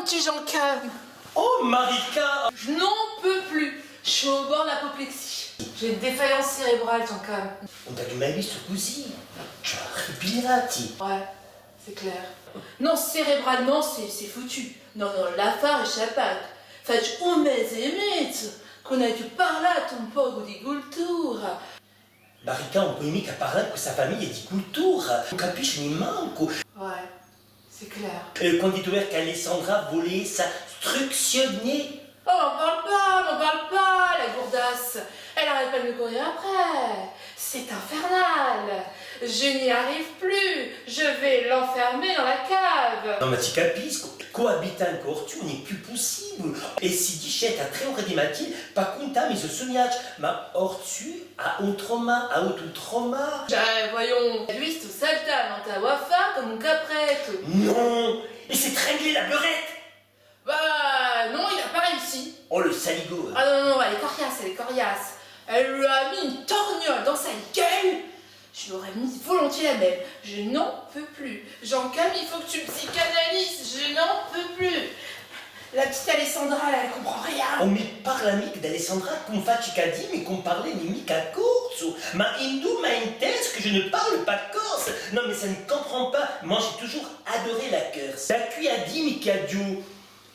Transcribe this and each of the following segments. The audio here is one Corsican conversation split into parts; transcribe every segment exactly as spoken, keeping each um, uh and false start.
Tu, Jean-Cam. Oh, Marica! Je n'en peux plus. Je suis au bord de l'apoplexie. J'ai une défaillance cérébrale, Jean-Cam. Ùn t'aghju mai vistu cusì. Tu as ripigliati. Ouais, c'est clair. Non, cérébrale, non, c'est, c'est foutu. Non, non, l'affare hè sciappatu. Face un mese è mezu ch'ùn aghju parlatu un pocu di cultura. Marica, ùn poi micca parlà cù sta famiglia di cultura, ùn capisci nimancu. Ouais, c'est clair. Eh, quandu tù vedi ch'Alessandra vole essa strucziunà. Oh, m'en parle pas, m'en parle pas, la gourdasse. Elle arrête pas de me courir après. C'est infernal. Je n'y arrive plus. Je vais l'enfermer dans la cave. Nò, ma ti capiscu, coabità incù Ortù ùn hè più pussibule. È si discete à trè ore di matina pà cuntà i so sunnighji, ma Ortù hà un trauma, hà avutu un trauma. Eh, voyons, lui, stu saltà nant'à u affare cum'è un caprettu. Non, il s'est étranglé la beurette. Bah, non, il a pas réussi. Oh, le saligaud. Ah non, non, non, elle est coriace, elle est coriace. Elle lui a mis une torgnole dans sa gueule. Je lui aurais mis volontiers la même. Je n'en peux plus. Jean-Cam, il faut que tu me psychanalyses. Je n'en peux plus. La petite Alessandra, là, elle comprend rien. Ùn mi parlà micca d'Alessandra, ch'ùn faci chè dì mi ch'ùn parli micca corsu. Ma induve m'hai intesu que je ne parle pas corse? Non, mais ça ne comprend pas. Moi, j'ai toujours adoré la Corse. Da quì à dì mi ch'aghju,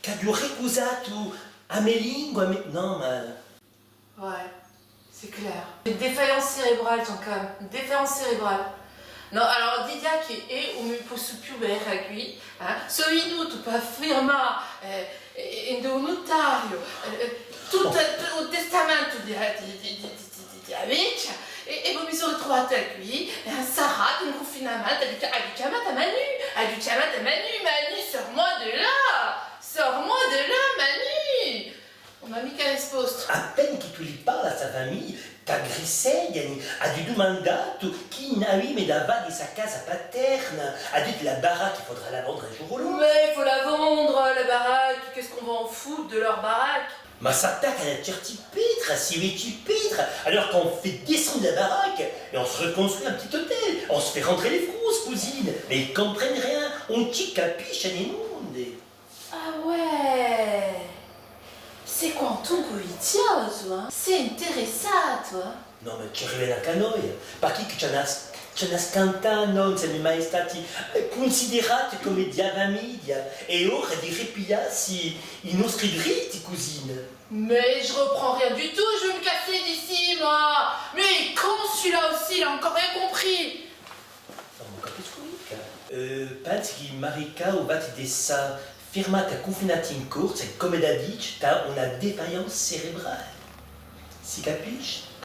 ch'aghju ricusatu a me lingua, a me, non, ma Ouais, c'est clair. Une défaillance cérébrale, Jean-Cam. Une défaillance cérébrale. Nò, allora, dì ghjà chì eiu ùn mi possu più vede quì, eh? Sò vinutu pà firmà, eh, eh, ind'un nutariu, eh, eh, tuttu, tuttu u testamentu di, di, di a vechja, è, è po mi sò ritruvata quì, è insarrata in cunfinamentu, aghju, aghju chjamatu à Manu, aghju chjamatu à Manu, Manu, sors-moi de là! Sors-moi de là, Manu! Ùn m'hà micca rispostu. Appena chì tù li parli à sta famiglia, t'aggrisseiani, aghju dumandatu chì n'avemu da fà di sta casa paterna, hà dettu: la baraque, il faudra la vendre un jour ou l'autre. Mais il faut la vendre, la baraque, qu'est-ce qu'on va en foutre de leur baraque? Ma s'attaccanu à certi petri, à sti vechji petri, alors qu'on fait descendre la baraque et on se reconstruit un petit hôtel, on se fait rentrer les francs, cousine, mais ils comprennent rien, ùn ci capiscenu nunda. Ah ouais! Sè quantunque vitiosu, eh? Sè interessatu, eh? Nò, ma ci rivene ancu à noi, eh. Parchì chì ci hà da, ci hà da scantà, nò? Ùn semu mai stati, eh, cunsiderati cum'è di a famiglia. Hè ora di ripigliassi i nostri dritti, cusina. Mais je reprends rien du tout, je veux me casser d'ici, moi. Mais il est con, celui-là aussi, il a encore rien compris. Ùn capiscu micca. Eh, pensi chì Marica, u fattu d'essa firmata cunfinata in Corsica, hè cum'è da dì, t'hà una défaillance cérébrale. Si capisci?